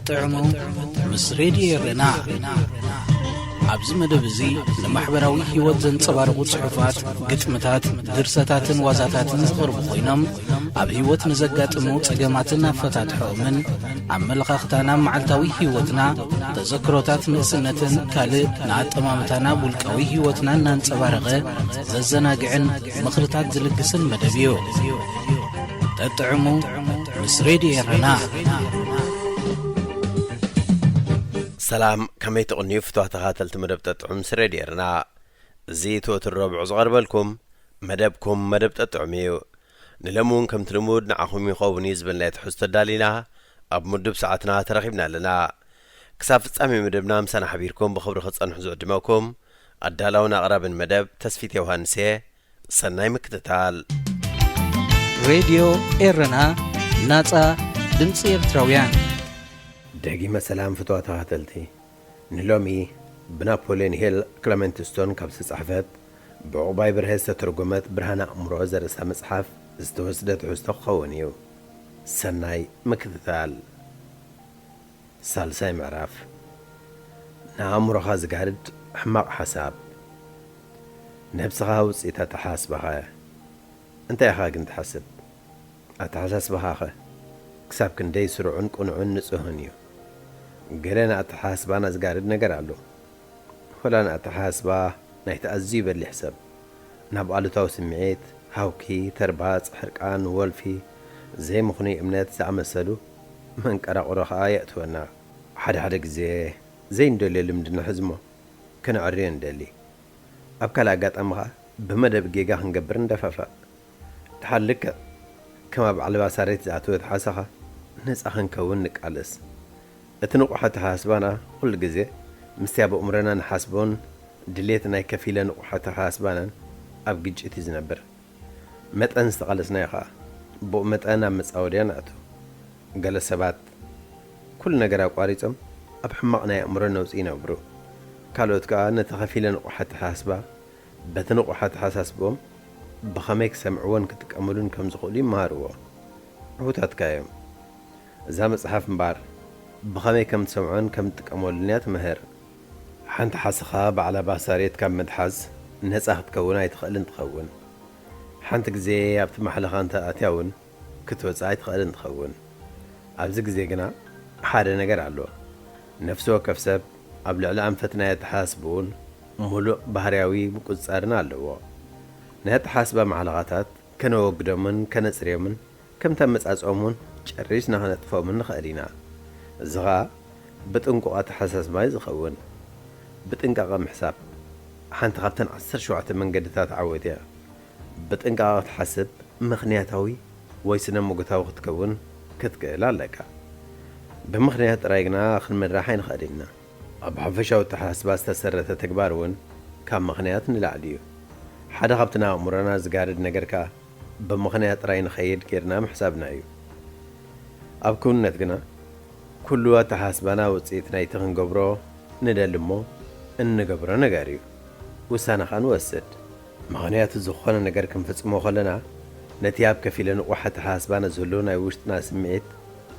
ጥዑሙ ምስ ሬድዮ ኤረና። ኣብዚ መደብ እዚ ንማሕበራዊ ህይወት ዘንጸባርቑ ጽሑፋት፣ ግጥምታት፣ ድርሰታትን ዋዛታትን ዝቐርቡ ኮይኖም፣ ኣብ ህይወት ንዘጋጥሙ ጸገማትን ኣፈታትሖኦምን፣ ኣመለኻኽታና ኣብ መዓልታዊ ህይወትና፣ ተዘክሮታት ንእስነትን ካልእ ንኣጠማምታና ኣብ ውልቃዊ ህይወትና እናንጸባረቐ ዘዘናግዕን ምኽርታት ዝልግስን መደብ እዩ። ጠጥዕሙ ምስ ሬድዮ ኤረና። ሰላም፣ ከመይ ትቕንዩ ፍትዋት ተኸታተልቲ መደብ ጠጥዑም ምስ ሬድዮ ኤረና? እዚ እቲ ወትሩ ረቡዕ ዝቐርበልኩም መደብኩም መደብ ጠጥዑም እዩ። ንሎሚ እውን ከምቲ ልሙድ ንዓኹም ይኸውን እዩ ዝበልናዮ ትሕዝቶ ኣዳሊና ኣብ ምዱብ ሰዓትና ተረኺብና ኣለና። ክሳብ ፍጻሜ መደብና ምሳና ሓቢርኩም ብኽብሪ ክትጸንሑ ዝዕድመኩም ኣዳላውን ኣቕራብን መደብ ተስፊት ዮሃንስ እየ። ሰናይ ምክትታል። ሬድዮ ኤረና፣ ናጻ ድምጺ ኤርትራውያን። ደጊመ ሰላም ፍትዋ ተኸታተልቲ። ንሎሚ ብናፖልዮን ሄል ክለመንት ስቶን ካብ ዝተጻሕፈት ብዕቑባይ በርሀ ዝተተርጎመት ብርሃን ኣእምሮ ዘርእስታ መጽሓፍ ዝተወስደ ትሕዝቶ ክኸውን እዩ። ሰናይ ምክትታል። ሳልሳይ ምዕራፍ። ንኣእምሮኻ ዝጋርድ ሕማቕ ሓሳብ። ነብስኻ ውጽኢት ኣተሓሳስባኻ እያ። እንታይ ኢኻ ግን ትሓስብ? ኣተሓሳስባኻኸ ክሳብ ክንደይ ስሩዕን ቅኑዕን ንጹህን እዩ? ገለ ንኣተሓሳስባና ዝጋርድ ነገር ኣሎ። ወላ ንኣተሓሳስባ ናይቲ ኣዝዩ በሊሕ ሰብ፣ ናብ ኣሉታዊ ስምዒት፣ ሃውኪ፣ ተርባጽ፣ ሕርቃን፣ ወልፊ፣ ዘይምኽኑይ እምነት ዝኣመሰሉ መንቀራቕሮ ኸኣ የእትወና። ሓደ ሓደ ግዜ ዘይንደልዮ ልምዲ ንሕዝ እሞ፣ ከነዕርዮ ንደሊ። ኣብ ካልእ ኣጋጣሚ ኸኣ ብመደብ ጌጋ ክንገብር ንደፋፋእ። ድሓር ልክዕ ከም ኣብ ዓለባ ሳሬት ዝኣተወት ዓሳኻ ነጻ ክንከውን ንቃለስ። እቲ ንቑሕ ኣተሓሳስባና ኩሉ ግዜ ምስቲ ኣብ ኣእምሮና ንሓስቦን ድሌት ናይ ከፊለ ንቑሕ ኣተሓሳስባናን ኣብ ግጭት እዩ ዝነብር። መጠን ዝተቓለስናዮ ኸኣ ብኡ መጠን ኣብ መጻወድያ ንኣቱ። ገለ ሰባት ኩሉ ነገር ኣቋሪጾም ኣብ ሕማቕ ናይ ኣእምሮ ነውጺ ይነብሩ። ካልኦት ከኣ ነቲ ከፊለ ንቑሕ ኣተሓሳስባ በቲ ንቑሕ ኣተሓሳስብኦም ብኸመይ ክሰምዕዎን ክጥቀምሉን ከም ዝኽእሉ ይመሃርዎ። ዕዉታት ከኣ እዮም። እዛ መጽሓፍ እምበኣር ብኸመይ ከም ትሰምዖን ከም ትጥቀመሉን እያ ትምህር። ሓንቲ ሓሰኻ ብዓለባ ሳሬት ካብ ምትሓዝ ነጻ ክትከውን ኣይትኽእልን ትኸውን። ሓንቲ ግዜ ኣብቲ ማሕለኻ እንተ ኣትያ እውን ክትወጽእ ኣይትኽእልን ትኸውን። ኣብዚ ግዜ ግና ሓደ ነገር ኣሎ። ነፍሲ ወከፍ ሰብ ኣብ ልዕሊ ኣንፈት ናይ ኣተሓሳስብኡን ምሉእ ባህርያዊ ምቁጽጻርን ኣለዎ። ናይ ኣተሓሳስባ ማሕለኻታት ከነወግዶምን ከነጽርዮምን ከምቲ ኣመጻጽኦም እውን ጨሪስና ከነጥፍኦምን ንኽእል ኢና። እዚ ኸኣ ብጥንቁቕ ኣተሓሳስባ እዩ ዝኸውን። ብጥንቃቐ ምሕሳብ ሓንቲ ካብተን ዓሰርተ ሸውዓተ መንገድታት ዓወት እያ። ብጥንቃቐ ክትሓስብ ምኽንያታዊ ወይ ስነ መጎታዊ ክትከውን ክትክእል ኣለካ። ብምኽንያት ጥራይ ግና ክንመራሕ ኣይንኽእል ኢና። ኣብ ሓፈሻዊ ኣተሓሳስባ ዝተሰረተ ተግባር እውን ካብ ምኽንያት ንላዕሊ እዩ። ሓደ ካብቲ ናብ ኣእምሮና ዝጋርድ ነገር ከኣ ብምኽንያት ጥራይ ንኸይድ ጌርና ምሕሳብና እዩ። ኣብ ክውንነት ግና ኩሉ ኣተሓሳስባና ውጽኢት ናይቲ ክንገብሮ ንደሊ እሞ እንገብሮ ነገር እዩ። ውሳነ ኸኣ ንወስድ። ምኽንያቱ ዝኾነ ነገር ክንፍጽሞ ከለና ነቲ ኣብ ከፊለ ንቑሕ ኣተሓሳስባና ዘሎ ናይ ውሽጥና ስምዒት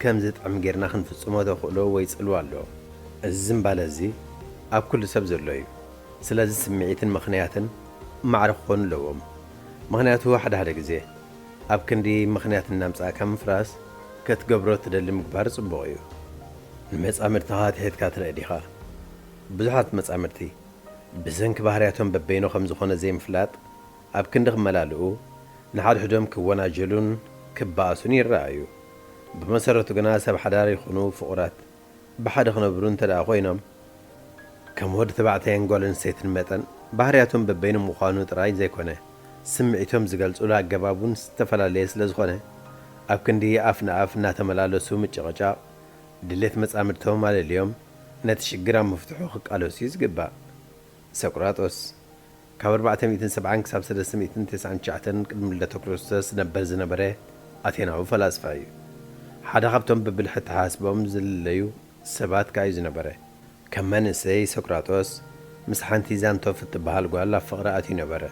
ከም ዝጥዕም ጌርና ክንፍጽሞ ተኽእሎ ወይ ጽልዋ ኣሎ። እዚ ዝምባለ እዚ ኣብ ኩሉ ሰብ ዘሎ እዩ። ስለዚ ስምዒትን ምኽንያትን ማዕረ ክኾኑ ኣለዎም። ምኽንያቱ ሓደ ሓደ ግዜ ኣብ ክንዲ ምኽንያት እናምጻእካ ምፍራስ፣ ክትገብሮ እትደሊ ምግባር ጽቡቕ እዩ። ንመጻምድትኻ ኣትሒትካ ትርኢ ዲኻ? ብዙሓት መጻምድቲ ብሰንኪ ባህርያቶም በበይኑ ከም ዝኾነ ዘይምፍላጥ ኣብ ክንዲ ክመላልኡ፣ ንሓድሕዶም ክወናጀሉን ክበኣሱን ይረኣዩ። ብመሰረቱ ግና ሰብ ሓዳር ይኹኑ ፍቑራት ብሓደ ክነብሩ እንተ ደኣ ኮይኖም፣ ከም ወዲ ተባዕታይን ጓል ኣንስተይትን መጠን፣ ባህርያቶም በበይኑ ምዃኑ ጥራይ ዘይኮነ፣ ስምዒቶም ዝገልጹሉ ኣገባብ እውን ዝተፈላለየ ስለ ዝኾነ፣ ኣብ ክንዲ ኣፍ ንኣፍ እናተመላለሱ ምጭቕጫቕ፣ ድሌት መጻምድቶም ኣለልዮም ነቲ ሽግር ኣብ ምፍትሑ ክቃለሱ እዩ ዝግባእ። ሰቁራጦስ፣ ካብ ኣርባዕተ ሚእትን ሰብዓን ክሳብ ሰለስተ ሚእትን ተስዓን ትሽዓተን ቅድሚ ልደተ ክርስቶስ ዝነበር ዝነበረ ኣቴናዊ ፈላስፋ እዩ። ሓደ ካብቶም ብብልሒ ኣተሓሳስባኦም ዝልለዩ ሰባት ከኣ እዩ ዝነበረ። ከም መንእሰይ፣ ሶቅራጦስ ምስ ሓንቲ ዛንቶፍ እትበሃል ጓል ኣብ ፍቕሪ ኣትዩ ነበረ።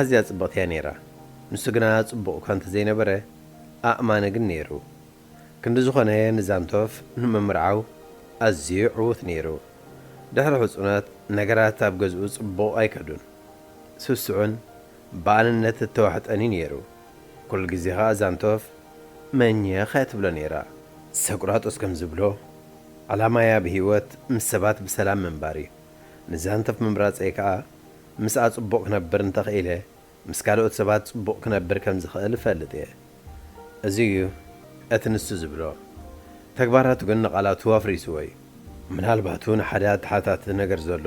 ኣዝያ ጽብቕቲ እያ ነይራ። ንሱ ግና ጽቡቕ እኳ እንተዘይነበረ፣ ኣእማኒ ግን ነይሩ። ክንዲ ዝኾነ ንዛንቶፍ ንምምርዓው ኣዝዩ ዕዉት ነይሩ። ድሕሪ ሕጹነት ነገራት ኣብ ገዝኡ ጽቡቕ ኣይከዱን። ስሱዕን ብኣንነት እተዋሕጠን እዩ ነይሩ። ኩሉ ግዜ ኸኣ ዛንቶፍ መኘኽ እያ ትብሎ ነይራ። ሰቁራጦስ ከም ዝብሎ፣ ዓላማይ ኣብ ህይወት ምስ ሰባት ብሰላም ምንባር እዩ። ንዛንቶፍ ምምራጸይ ከኣ ምስኣ ጽቡቕ ክነብር እንተኽኢለ፣ ምስ ካልኦት ሰባት ጽቡቕ ክነብር ከም ዝኽእል እፈልጥ እየ። እዚ እዩ እቲ ንሱ ዝብሎ። ተግባራቱ ግን ንቓላቱ ኣፍሪስዎ እዩ። ምናልባቱ ንሓደ ኣተሓታቲ ነገር ዘሎ፣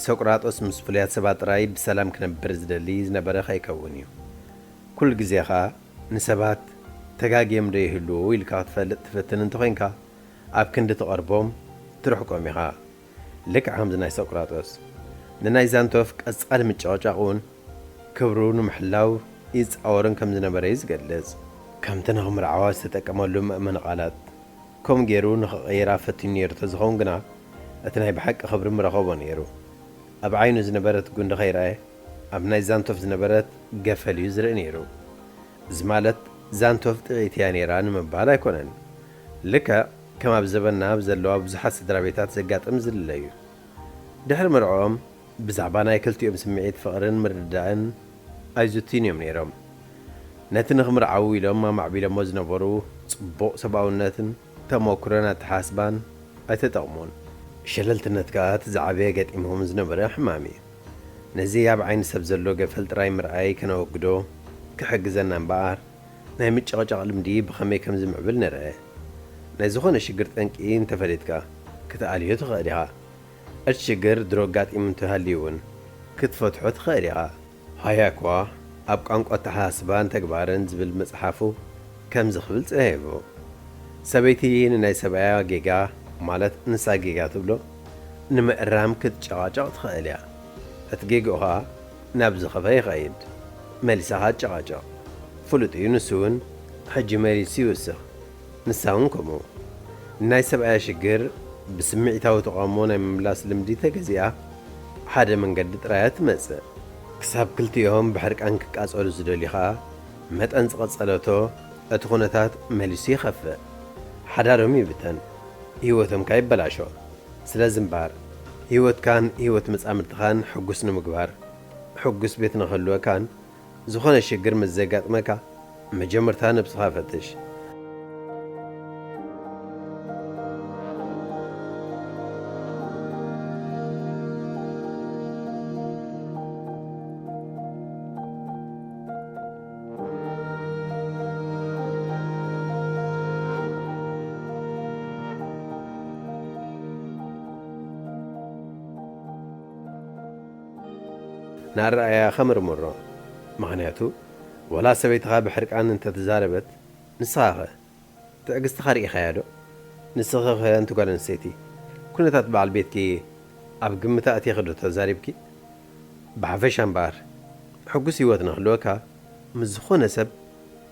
ሰቁራጦስ ምስ ፍሉያት ሰባት ጥራይ ብሰላም ክነብር ዝደሊ ዝነበረ ከይከውን እዩ። ኩሉ ግዜ ኸኣ ንሰባት ተጋግዮም ዶ ይህልዉ ኢልካ ክትፈልጥ ትፍትን እንተኾይንካ፣ ኣብ ክንዲ ትቐርቦም ትርሕቆም ኢኻ። ልክዕ ከምዚ ናይ ሰቁራጦስ፣ ንናይ ዛንቶፍ ቀጻሊ ምጭቕጫቕ እውን ክብሩ ንምሕላው ይጻወርን ከም ዝነበረ እዩ ዝገልጽ። ከምቲ ንኽምርዓዋ ዝተጠቀመሉ መእመኒ ቃላት፣ ከምኡ ገይሩ ንኽቕይራ ፈቲኑ ነይሩ ተዝኸውን ግና፣ እቲ ናይ ብሓቂ ክብሪ ምረኸቦ ነይሩ። ኣብ ዓይኑ ዝነበረት ጉንዲ ከይረኣየ፣ ኣብ ናይ ዛንቶፍ ዝነበረት ገፈል እዩ ዝርኢ ነይሩ። እዚ ማለት ዛንቶፍ ጥዕይቲ እያ ነይራ ንምባል ኣይኮነን። ልክዕ ከም ኣብ ዘበንና ኣብ ዘለዋ ብዙሓት ስድራ ቤታት ዘጋጥም ዝልለ እዩ። ድሕሪ መርዕኦም ብዛዕባ ናይ ክልቲኦም ስምዒት ፍቕርን ምርድዳእን ኣይዝትዩን እዮም ነይሮም። ነቲ ንኽምርዓዉ ኢሎም ኣማዕቢሎሞ ዝነበሩ ጽቡቕ ሰብኣውነትን ተመኩሮን ኣተሓስባን ኣይተጠቕሙን። ሸለልትነት ከኣ እቲ ዝዓበየ ገጢሞም ዝነበረ ሕማም እዩ። ነዚ ኣብ ዓይኒ ሰብ ዘሎ ገፈል ጥራይ ምርኣይ ከነወግዶ ክሕግዘና እምበኣር፣ ናይ ምጭቕጫቕ ልምዲ ብኸመይ ከም ዝምዕብል ንርአ። ናይ ዝኾነ ሽግር ጠንቂ እንተፈሊጥካ፣ ክትኣልዮ ትኽእል ኢኻ። እቲ ሽግር ድሮ ኣጋጢሙ እንተሃልዩ እውን፣ ክትፈትሖ ትኽእል ኢኻ። ሃያኳ ኣብ ቋንቋ ኣተሓሳስባን ተግባርን ዝብል መጽሓፉ ከምዚ ክብል ጸሂፉ፣ ሰበይቲ ንናይ ሰብኣያ ጌጋ፣ ማለት ንሳ ጌጋ ትብሎ፣ ንምእራም ክትጨቓጨቕ ትኽእል እያ። እቲ ጌግኡ ኸኣ ናብ ዝኸፈ ይኸይድ። መሊሳ ኸኣ ትጨቓጨቕ። ፍሉጥ እዩ፣ ንሱ እውን ሕጂ መሊሱ ይውስኽ። ንሳ እውን ከምኡ። ንናይ ሰብኣያ ሽግር ብስምዒታዊ ተቓውሞ ናይ ምምላስ ልምዲ ተገዚኣ፣ ሓደ መንገዲ ጥራይ እያ ትመጽእ። ክሳብ ክልቲኦም ብሕርቃን ክቃጸሉ ዝደልዩ ኸኣ፣ መጠን ዝቐጸለቶ እቲ ኩነታት መሊሱ ይኸፍእ። ሓዳሮም ይብተን። ህይወቶም ከኣ ይበላሾ። ስለዚ እምበኣር፣ ህይወትካን ህይወት መጻምድትኻን ሕጉስ ንምግባር፣ ሕጉስ ቤት ንኽህልወካን ዝኾነ ሽግር ምስ ዘጋጥመካ፣ መጀመርታ ነብስኻ ፈትሽ። ንኣረኣእያኻ መርምሮ። ምኽንያቱ፣ ዋላ ሰበይትኻ ብሕርቃን እንተተዛረበት፣ ንስኻኸ ትዕግስትኻ ርኢኻያ ዶ? ንስኺኸ፣ ኣንቲ ጓል ኣንስተይቲ፣ ኩነታት በዓል ቤትኪ ኣብ ግምት ኣእቲኺ ዶ ተዛሪብኪ? ብሓፈሻ እምበኣር፣ ሕጉስ ህይወት ንኽህልወካ፣ ምስ ዝኾነ ሰብ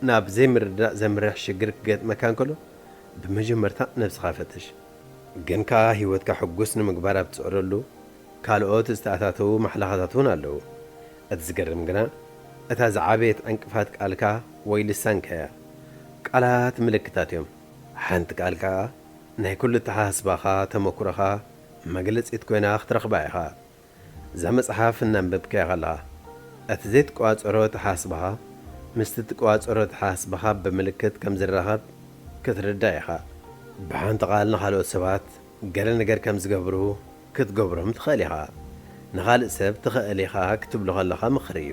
ናብ ዘይምርድዳእ ዘምርሕ ሽግር ክገጥመካ እንከሎ፣ ብመጀመርታ ነብስኻ ፈትሽ። ግን ከኣ ህይወትካ ሕጉስ ንምግባር ኣብ ትጽዕረሉ፣ ካልኦት ዝተኣታተዉ ማሕለኻታት እውን ኣለዉ። እቲ ዝገርም ግና፣ እታ ዝዓበየት ዕንቅፋት ቃልካ ወይ ልሳንካ እያ። ቃላት ምልክታት እዮም። ሓንቲ ቃል ከኣ ናይ ኩሉ ኣተሓሳስባኻ፣ ተመኩሮኻ መግለጺት ኮይና ክትረኽባ ኢኻ። እዛ መጽሓፍ እናንበብካያ ከለኻ፣ እቲ ዘይትቆጻጸሮ ኣተሓሳስባኻ ምስቲ እትቆጻጸሮ ኣተሓሳስባኻ ብምልክት ከም ዝራኸብ ክትርዳእ ኢኻ። ብሓንቲ ቃል ንኻልኦት ሰባት ገለ ነገር ከም ዝገብሩ ክትገብሮም ትኽእል ኢኻ። ንኻልእ ሰብ ትኽእል ኢኻ ክትብሎ ከለኻ ምኽሪ እዩ።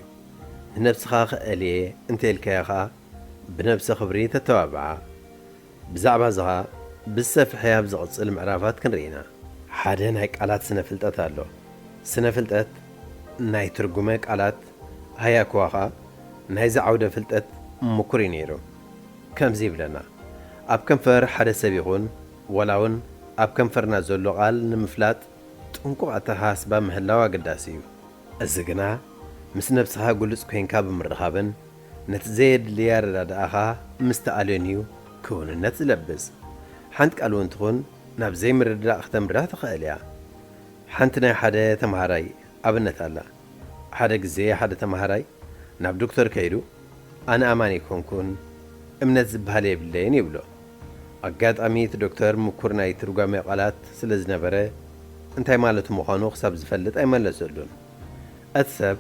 ንነብስኻ ክእል እየ እንተ ኢልካዮ ኸኣ ብነብሰ ክብሪ ተተባብዓ። ብዛዕባ እዚ ኸኣ ብዝሰፍሐ ኣብ ዝቕጽል ምዕራፋት ክንርኢ ኢና። ሓደ ናይ ቃላት ስነ ፍልጠት ኣሎ። ስነ ፍልጠት ናይ ትርጉመ ቃላት ሃያኩዋ ኸኣ ናይዚ ዓውደ ፍልጠት ምኩር እዩ ነይሩ። ከምዚ ይብለና፣ ኣብ ከንፈር ሓደ ሰብ ይኹን ዋላ እውን ኣብ ከንፈርና ዘሎ ቃል ንምፍላጥ ጥንቁቕ ኣተሓሳስባ ምህላው ኣገዳሲ እዩ። እዚ ግና ምስ ነብስኻ ግሉጽ ኮይንካ ብምርኻብን ነቲ ዘየድሊ ኣረዳድኣኻ ምስ ተኣልዮን እዩ ክውንነት ዝለብስ። ሓንቲ ቃል እውን ትኹን ናብ ዘይምርድዳእ ክተምርሕ ትኽእል እያ። ሓንቲ ናይ ሓደ ተምሃራይ ኣብነት ኣላ። ሓደ ግዜ ሓደ ተምሃራይ ናብ ዶክተር ከይዱ፣ "ኣነ ኣማኒ ኣይኮንኩን፣ እምነት ዝበሃል የብለይን" ይብሎ። ኣጋጣሚ እቲ ዶክተር ምኩር ናይ ትርጓሜ ቃላት ስለ ዝነበረ፣ እንታይ ማለቱ ምዃኑ ክሳብ ዝፈልጥ ኣይመለሰሉን። እቲ ሰብ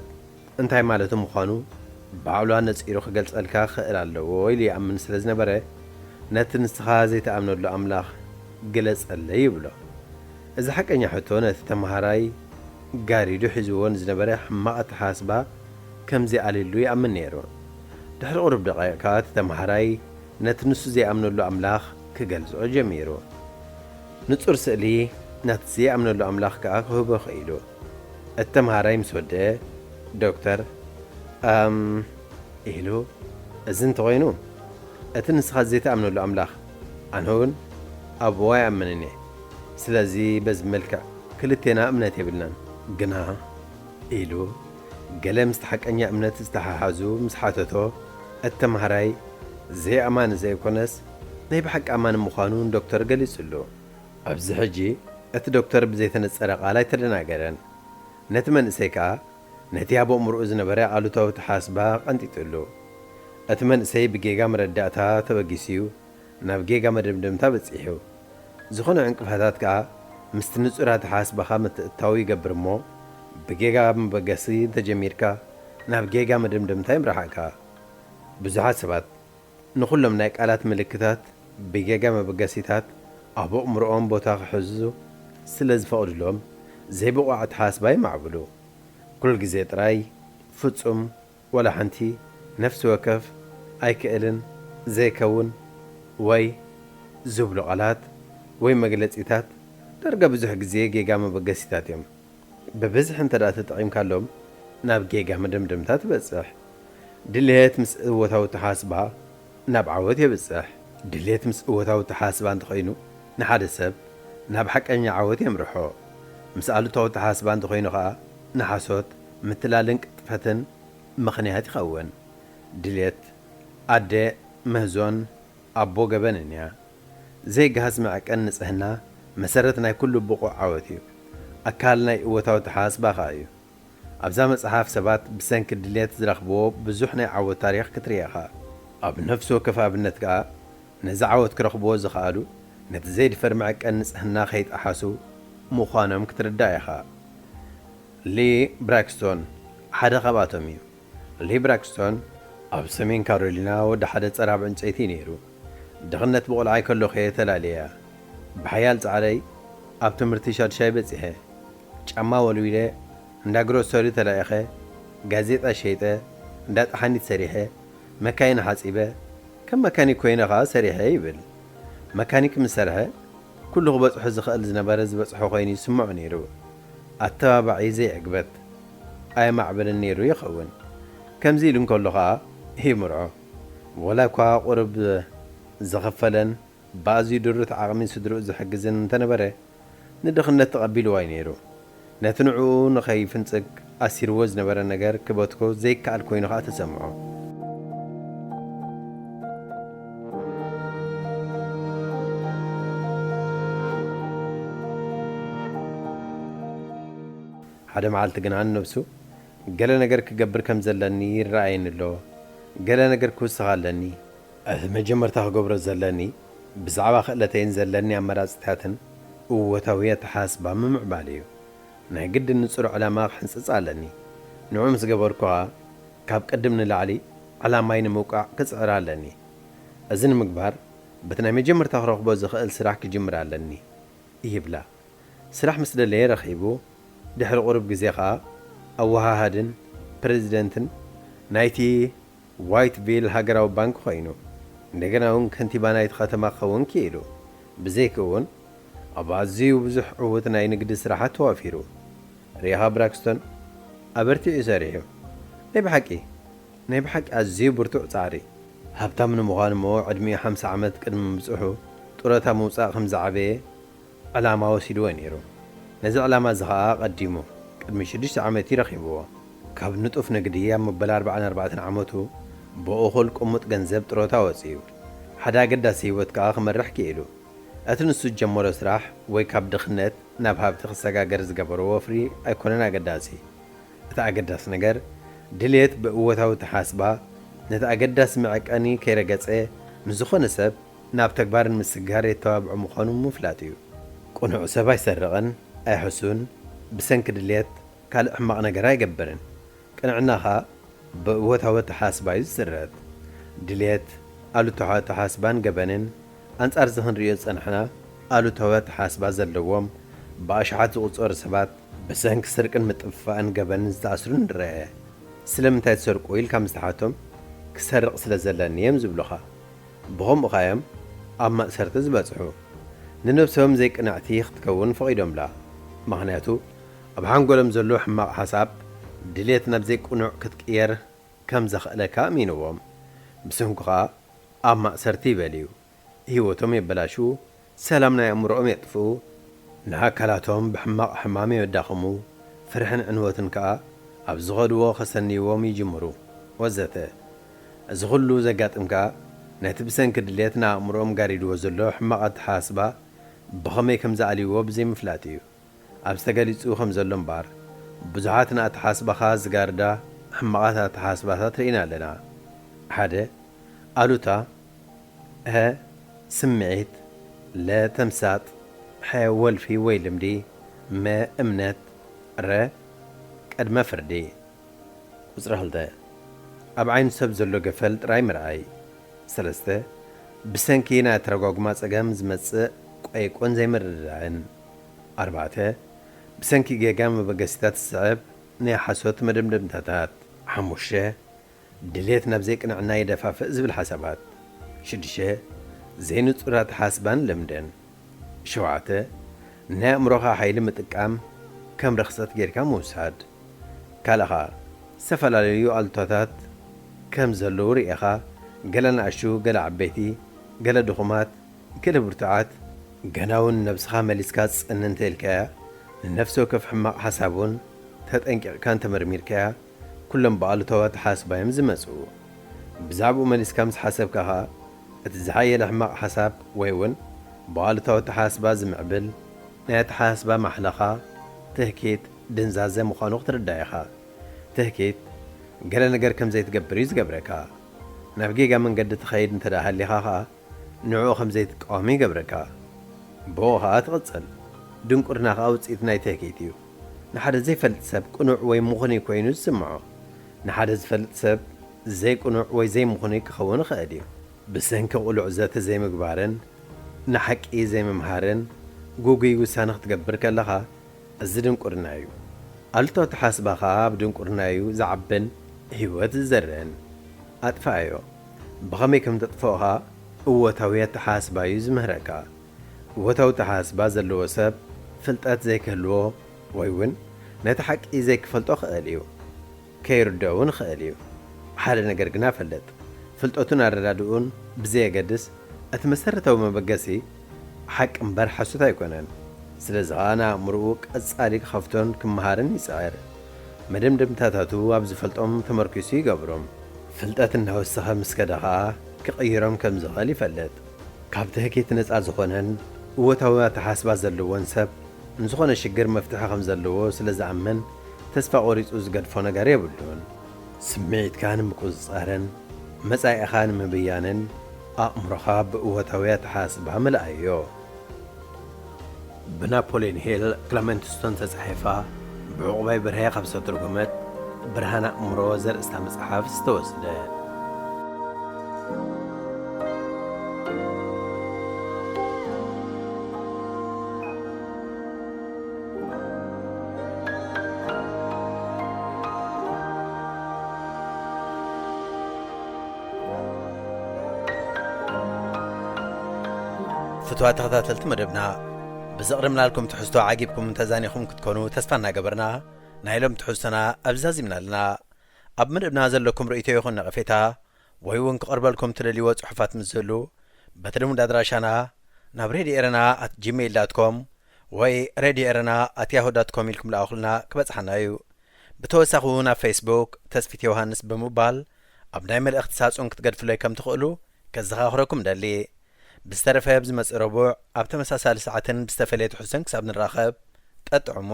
እንታይ ማለቱ ምዃኑ ባዕሉ ኣነጺሩ ክገልጸልካ ክኽእል ኣለዎ ኢሉ ይኣምን ስለ ዝነበረ፣ ነቲ ንስኻ ዘይትኣምነሉ ኣምላኽ ግለጸለይ ይብሎ። እዚ ሓቀኛ ሕቶ ነቲ ተመሃራይ ጋሪዱ ሒዝዎ ንዝነበረ ሕማቕ ኣተሓሳስባ ከም ዘይኣልየሉ ይኣምን ነይሩ። ድሕሪ ቁሩብ ደቓይቕ ከኣ እቲ ተመሃራይ ነቲ ንሱ ዘይኣምነሉ ኣምላኽ ክገልጾ ጀሚሩ። ንጹር ስእሊ ናቲ ዘይኣምነሉ ኣምላኽ ከኣ ክህቦ ኽኢሉ። እቲ ተመሃራይ ምስ ወደአ፣ ዶክተር፣ ኣም፣ ኢሉ፣ እዚ እንተኾይኑ፣ እቲ ንስኻ ዘይትኣምነሉ ኣምላኽ፣ ኣነ እውን ኣብኡ ኣይኣምንን እየ። ስለዚ በዚ መልክዕ ክልቴና እምነት የብልናን። ግና፣ ኢሉ፣ ገለ ምስቲ ሓቀኛ እምነት ዝተሓሓዙ ምስ ሓተቶ፣ እቲ ተመሃራይ ዘይኣማኒ ዘይኮነስ፣ ናይ ብሓቂ ኣማኒ ምዃኑ ንዶክተር ገሊጹሉ። ኣብዚ ሕጂ፣ እቲ ዶክተር ብዘይተነጸረ ቃል ኣይተደናገረን። ነቲ መንእሰይ ከኣ፣ ነቲ ኣብ ኣእምሮኡ ዝነበረ ኣሉታዊ ኣተሓሳስባ ቀንጢጡሉ። እቲ መንእሰይ ብጌጋ መረዳእታ ተበጊሱ'ዩ ናብ ጌጋ መደምደምታ በጺሑ። ዝኾነ ዕንቅፋታት ከኣ ምስቲ ንጹር ኣተሓሳስባኻ ምትእትታው ይገብር እሞ፣ ብጌጋ መበገሲ እንተጀሚርካ፣ ናብ ጌጋ መደምደምታ ይምርሓካ። ብዙሓት ሰባት ንኹሎም ናይ ቃላት ምልክታት ብጌጋ መበገሲታት ኣብ ኣእምሮኦም ቦታ ክሕዙ ስለ ዝፈቕድሎም፣ ዘይብቑዕ ኣተሓሳስባ የማዕብሉ። ኩሉ ግዜ ጥራይ ፍጹም፣ ዋላ ሓንቲ፣ ነፍሲ ወከፍ፣ ኣይክእልን፣ ዘይከውን፣ ወይ ዝብሉ ቃላት ወይ መግለጺታት ዳርጋ ብዙሕ ግዜ ጌጋ መበገሲታት እዮም። ብብዝሒ እንተ ደኣ ተጠቒምካሎም፣ ናብ ጌጋ መደምደምታ ትበጽሕ። ድልየት ምስ እወታዊ ኣተሓሳስባ ናብ ዓወት የብጽሕ። ድልየት ምስ እወታዊ ኣተሓሳስባ እንተኾይኑ፣ ንሓደ ሰብ ናብ ሓቀኛ ዓወት የምርሖ። ምስ ኣሉታዊ ኣተሓሳስባ እንተኾይኑ ኸኣ፣ ንሓሶት፣ ምትላልን ቅጥፈትን ምኽንያት ይኸውን። ድልየት፣ ኣደ ምህዞን ኣቦ ገበንን እያ። ዘይገሃስ መዐቀኒ ንጽህና መሰረት ናይ ኩሉ ብቑዕ ዓወት እዩ። ኣካል ናይ እወታዊ ኣተሓሳስባ ኸኣ እዩ። ኣብዛ መጽሓፍ ሰባት ብሰንኪ ድልየት ዝረኽብዎ ብዙሕ ናይ ዓወት ታሪኽ ክትርኢ ኢኻ። ኣብ ነፍሲ ወከፍ ኣብነት ከኣ ነዚ ዓወት ክረኽብዎ ዝኸኣሉ ነቲ ዘይድፈር መዐቀኒ ንጽህና ከይጠሓሱ ምዃኖም ክትርዳእ ኢኻ። ሊ ብራክስቶን ሓደ ካብኣቶም እዩ። ሊ ብራክስቶን ኣብ ሰሜን ካሮሊና ወዲ ሓደ ጸራብ ዕንጨይቲ እዩ ነይሩ። ድኽነት ብቖልዓይ ከለኹ እየ ተላልየያ። ብሓያል ጻዕረይ ኣብ ትምህርቲ ሻድሻይ በጺሐ። ጫማ ወልዊለ፣ እንዳ ግሮሰሪ ተላኢኸ፣ ጋዜጣ ሸይጠ፣ እንዳ ጠሓኒት ሰሪሐ፣ መካይን ሓጺበ፣ ከም መካኒክ ኮይነ ኸኣ ሰሪሐ ይብል። መካኒክ ምስ ሰርሐ፣ ኩሉ ክበጽሖ ዝኽእል ዝነበረ ዝበጽሖ ኮይኑ ይስምዖ ነይሩ። ኣተባባዒ ዘይዕግበት ኣየማዕብልን ነይሩ ይኸውን። ከምዚ ኢሉ እንከሎ ኸኣ ይምርዖ። ወላ እኳ ቁሩብ ዝኽፈለን ብኣዝዩ ድሩት ዓቕሚ ስድርኡ ዝሕግዝን እንተነበረ፣ ንድኽነት ተቐቢልዎ እዩ ነይሩ። ነቲ ንዕኡ ንኸይፍንጽግ ኣሲርዎ ዝነበረ ነገር ክበትኮ ዘይከኣል ኮይኑ ኸኣ ተሰምዖ። ሓደ መዓልቲ ግና ንነብሱ፣ ገለ ነገር ክገብር ከም ዘለኒ ይረኣየኒ ኣሎ፣ ገለ ነገር ክውስኽ ኣለኒ። እቲ መጀመርታ ክገብሮ ዘለኒ፣ ብዛዕባ ክእለተይን ዘለኒ ኣመራጽታትን እወታዊ ኣተሓሳስባ ምምዕባል እዩ። ናይ ግድን ንጹር ዕላማ ክሕንጽጽ ኣለኒ። ንዕኡ ምስ ገበርኩ ኸኣ፣ ካብ ቅድም ንላዕሊ ዕላማይ ንምውቃዕ ክጽዕር ኣለኒ። እዚ ንምግባር፣ በቲ ናይ መጀመርታ ክረኽቦ ዝኽእል ስራሕ ክጅምር ኣለኒ፣ ይብላ። ስራሕ ምስ ደለየ ረኺቡ፣ ድሕሪ ቁሩብ ግዜ ኸኣ ኣወሃሃድን ፕረዚደንትን ናይቲ ዋይትቪል ሃገራዊ ባንክ ኮይኑ፣ እንደገና እውን ከንቲባ ናይቲ ከተማ ክኸውን ክኢሉ። ብዘይክኡ እውን ኣብ ኣዝዩ ብዙሕ ዕዉት ናይ ንግዲ ስራሓት ተዋፊሩ። ርኢኻ ብራክስቶን ኣበርቲዑ እዩ ሰሪሑ። ናይ ብሓቂ፣ ናይ ብሓቂ ኣዝዩ ብርቱዕ ጻዕሪ። ሃብታም ንምዃን እሞ ዕድሚኡ ሓምሳ ዓመት ቅድሚ ምብጽሑ ጡረታ ምውጻእ ከም ዝዓበየ ዕላማ ወሲድዎ ነይሩ። ነዚ ዕላማ እዚ ኸኣ ኣቐዲሙ ቅድሚ ሽዱሽተ ዓመት እዩ ረኺብዎ። ካብ ንጡፍ ንግዲ ኣብ መበል ኣርባዓን ኣርባዕተን ዓመቱ ብእኹል ቅሙጥ ገንዘብ ጥሮታ ወጺኡ። ሓደ ኣገዳሲ ህይወት ከኣ ክመርሕ ክኢሉ። እቲ ንሱ ዝጀመሮ ስራሕ ወይ ካብ ድኽነት ናብ ሃብቲ ክሰጋገር ዝገበሮ ወፍሪ ኣይኮነን ኣገዳሲ። እቲ ኣገዳሲ ነገር ድልየት ብእወታዊ ተሓስባ ነቲ ኣገዳሲ መዐቀኒ ከይረገጸ ንዝኾነ ሰብ ናብ ተግባርን ምስግጋር የተባብዖ ምዃኑ ምፍላጥ እዩ። ቅኑዕ ሰብ ኣይሰርቕን፣ ኣይሕሱን፣ ብሰንኪ ድልየት ካልእ ሕማቕ ነገር ኣይገብርን። ቅንዕና ኸኣ ብእወታዊ ኣተሓሳስባ እዩ ዝስረት። ድልየት፣ ኣሉታዊ ኣተሓሳስባን ገበንን፣ ኣንጻር እዚ ክንርእዮ ዝጸናሕና፣ ኣሉታዊ ኣተሓሳስባ ዘለዎም ብኣሽሓት ዝቑጸሩ ሰባት ብሰንኪ ስርቅን ምጥፍፋእን ገበንን ዝተኣስሩ ንረአ። ስለምንታይ ትሰርቁ ኢልካ ምስ ተሓቶም፣ ክሰርቕ ስለ ዘለኒ እዮም ዝብሉኻ። ብኸምኡ ኸኣ እዮም ኣብ ማእሰርቲ ዝበጽሑ። ንነብሶም ዘይቅንዕቲ ክትከውን ፈቒዶምላ። ምኽንያቱ፣ ኣብ ሓንጎሎም ዘሎ ሕማቕ ሓሳብ ድሌት ናብ ዘይቅኑዕ ክትቅየር ከም ዘኽእለካ ኣሚንዎም። ብሰንኩ ኸኣ ኣብ ማእሰርቲ ይበልዩ። ህይወቶም የበላሽዉ፣ ሰላም ናይ ኣእምሮኦም የጥፍኡ፣ ንኣካላቶም ብሕማቕ ሕማም የዳኽሙ፣ ፍርሕን ዕንወትን ከኣ ኣብ ዝኸድዎ ከሰንይዎም ይጅምሩ፣ ወዘተ። እዚ ኹሉ ዘጋጥም ከኣ ነቲ ብሰንኪ ድሌት ንኣእምሮኦም ጋሪድዎ ዘሎ ሕማቕ ኣተሓሳስባ ብኸመይ ከም ዝኣልይዎ ብዘይምፍላጥ እዩ። ኣብዚ ተገሊጹ ከም ዘሎ እምበኣር፣ ብዙሓት ንኣተሓሳስባኻ ዝጋርዳ ሕማቓት ኣተሓሳስባታት ርኢና ኣለና። ሓደ፣ ኣሉታ፣ ሀ፣ ስምዒት፣ ለ፣ ተምሳጥ፣ ሐ፣ ወልፊ ወይ ልምዲ፣ መ፣ እምነት፣ ረ፣ ቅድመ ፍርዲ። ቁጽሪ ክልተ፣ ኣብ ዓይኒ ሰብ ዘሎ ገፈል ጥራይ ምርኣይ። ሰለስተ፣ ብሰንኪ ናይ ኣተረጓጉማ ጸገም ዝመጽእ ቆይቆን ዘይምርድዳእን። ኣርባዕተ፣ ብሰንኪ ጌጋ መበገሲታት ዝስዕብ ናይ ሓሶት መደምደምታታት። ሓሙሽተ፣ ድሌት ናብ ዘይቅንዕና የደፋፍእ ዝብል ሓሳባት። ሽዱሽተ፣ ዘይንጹር ኣተሓስባን ልምድን። ሸውዓተ፣ ናይ ኣእምሮኻ ሓይሊ ምጥቃም ከም ርኽሰት ጌርካ ምውሳድ። ካልእ ኸኣ፣ ዝተፈላለዩ ኣሉታታት ከም ዘለዉ ርኢኻ፣ ገለ ንኣሽቱ፣ ገለ ዓበይቲ፣ ገለ ድኹማት፣ ገለ ብርቱዓት፣ ገና እውን ነብስኻ መሊስካ ጽን እንተ ኢልካያ፣ ንነፍሲ ወከፍ ሕማቕ ሓሳብ እውን ተጠንቂቕካን ተመርሚርካያ፣ ኩሎም ብኣሉታዊ ኣተሓስባ እዮም ዝመጽኡ። ብዛዕባኡ መሊስካ ምስ ሓሰብካ ኸኣ፣ እቲ ዝሓየለ ሕማቕ ሓሳብ ወይ እውን ብኣሉታዊ ኣተሓስባ ዝምዕብል ናይ ኣተሓስባ ማሕለኻ፣ ትህኪት፣ ድንዛዘ ምዃኑ ክትርዳእ ኢኻ። ትህኪት፣ ገለ ነገር ከም ዘይትገብር እዩ ዝገብረካ። ናብ ጌጋ መንገዲ ትኸይድ እንተ ደኣ ሃሊኻ ኸኣ፣ ንዕኡ ከም ዘይትቃወም ይገብረካ። ብኡ ኸኣ ትቕጽል። ድንቁርና ኸኣ ውጽኢት ናይ ትህኪት እዩ። ንሓደ ዘይፈልጥ ሰብ ቅኑዕ ወይ ምኹኑይ ኮይኑ ዝስምዖ፣ ንሓደ ዝፈልጥ ሰብ ዘይቅኑዕ ወይ ዘይምኹኑይ ክኸውን ይኽእል እዩ። ብሰንኪ ቅሉዕ ዘተ ዘይምግባርን ንሓቂ ዘይምምሃርን ግጉይ ውሳነ ክትገብር ከለኻ፣ እዚ ድንቁርና እዩ። ኣሉታዊ ኣተሓስባ ኸኣ ኣብ ድንቁርና እዩ ዝዓብን ህይወት ዝዘርእን። ኣጥፍኣዮ። ብኸመይ ከም ተጥፍኦ ኸኣ እወታዊ ኣተሓስባ እዩ ዝምህረካ። እወታዊ ኣተሓስባ ዘለዎ ሰብ ፍልጠት ዘይክህልዎ ወይ እውን ነቲ ሓቂ ዘይክፈልጦ ክእል እዩ። ከይርድኦ እውን ይኽእል እዩ። ሓደ ነገር ግና ፈልጥ፣ ፍልጠቱን ኣረዳድኡን ብዘየገድስ፣ እቲ መሰረታዊ መበገሲ ሓቂ እምበር ሓሶት ኣይኮነን። ስለዚ ኸኣ ንኣእምሮኡ ቀጻሊ ክኸፍቶን ክመሃርን ይጽዕር። መደምደምታታቱ ኣብ ዝፈልጦም ተመርኲሱ ይገብሮም። ፍልጠት እናወሰኸ ምስ ከደ ኸኣ ክቕይሮም ከም ዝኽእል ይፈልጥ። ካብ ትህኪት ነጻ ዝኾነን እወታዊ ኣተሓስባ ዘለዎን ሰብ ንዝኾነ ሽግር መፍትሒ ከም ዘለዎ ስለ ዝኣምን፣ ተስፋ ቆሪጹ ዝገድፎ ነገር የብሉን። ስምዒትካ ንምቁጽጻርን መጻኢኻ ንምብያንን ኣእምሮኻ ብእወታዊ ኣተሓስባ ምልኣዮ። ብናፖሊዮን ሂል ክለመንት ስቶን ተጻሒፋ፣ ብዕቑባይ በርሀ ካብ ዝተተርጎመት ብርሃን ኣእምሮ ዘርእስታ መጽሓፍ ዝተወስደ። ፍትዋ ተኸታተልቲ መደብና፣ ብዘቕረብናልኩም ትሕዝቶ ዓጊብኩም ተዛኒኹም ክትኮኑ ተስፋ እናገበርና፣ ናይ ሎም ትሕዝቶና ኣብዚ ዛዚምና ኣለና። ኣብ መደብና ዘለኩም ርእይቶ ይኹን ነቐፌታ፣ ወይ እውን ክቐርበልኩም ትደልይዎ ጽሑፋት ምስ ዝህሉ፣ በቲ ልሙድ ኣድራሻና ናብ ሬድዮ ኤረና ኣት ጂሜይል ዳት ኮም ወይ ሬድዮ ኤረና ኣት ያሁ ዳት ኮም ኢልኩም ለኣኹልና ክበጽሓና እዩ። ብተወሳኺ እውን ኣብ ፌስቡክ ተስፊት ዮሃንስ ብምባል ኣብ ናይ መልእኽቲ ሳጹን ክትገድፉለይ ከም ትኽእሉ ከዘኻኽረኩም ደሊ። ብዝተረፈ ኣብ ዝመጽእ ረቡዕ ኣብ ተመሳሳሊ ሰዓትን ብዝተፈለየ ትሕዝቶን ክሳብ ንራኸብ፣ ጠጥዕሙ።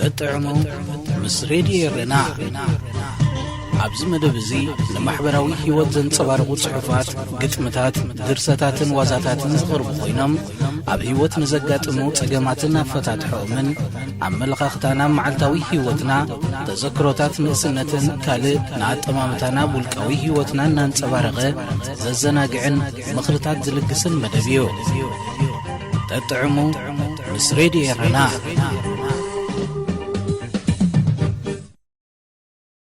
ጠጥዕሙ ምስ ሬድዮ ኤረና። ኣብዚ መደብ እዚ ንማሕበራዊ ህይወት ዘንጸባርቑ ጽሑፋት፣ ግጥምታት፣ ድርሰታትን ዋዛታትን ዝቐርቡ ኮይኖም፣ ኣብ ህይወት ንዘጋጥሙ ጸገማትን ኣፈታትሖኦምን፣ ኣመለኻኽታና ኣብ መዓልታዊ ህይወትና፣ ተዘክሮታት ንእስነትን ካልእ ንኣጠማምታና ኣብ ውልቃዊ ህይወትና እናንጸባረቐ ዘዘናግዕን ምኽርታት ዝልግስን መደብ እዩ። ጠጥዕሙ ምስ ሬድዮ ኤረና።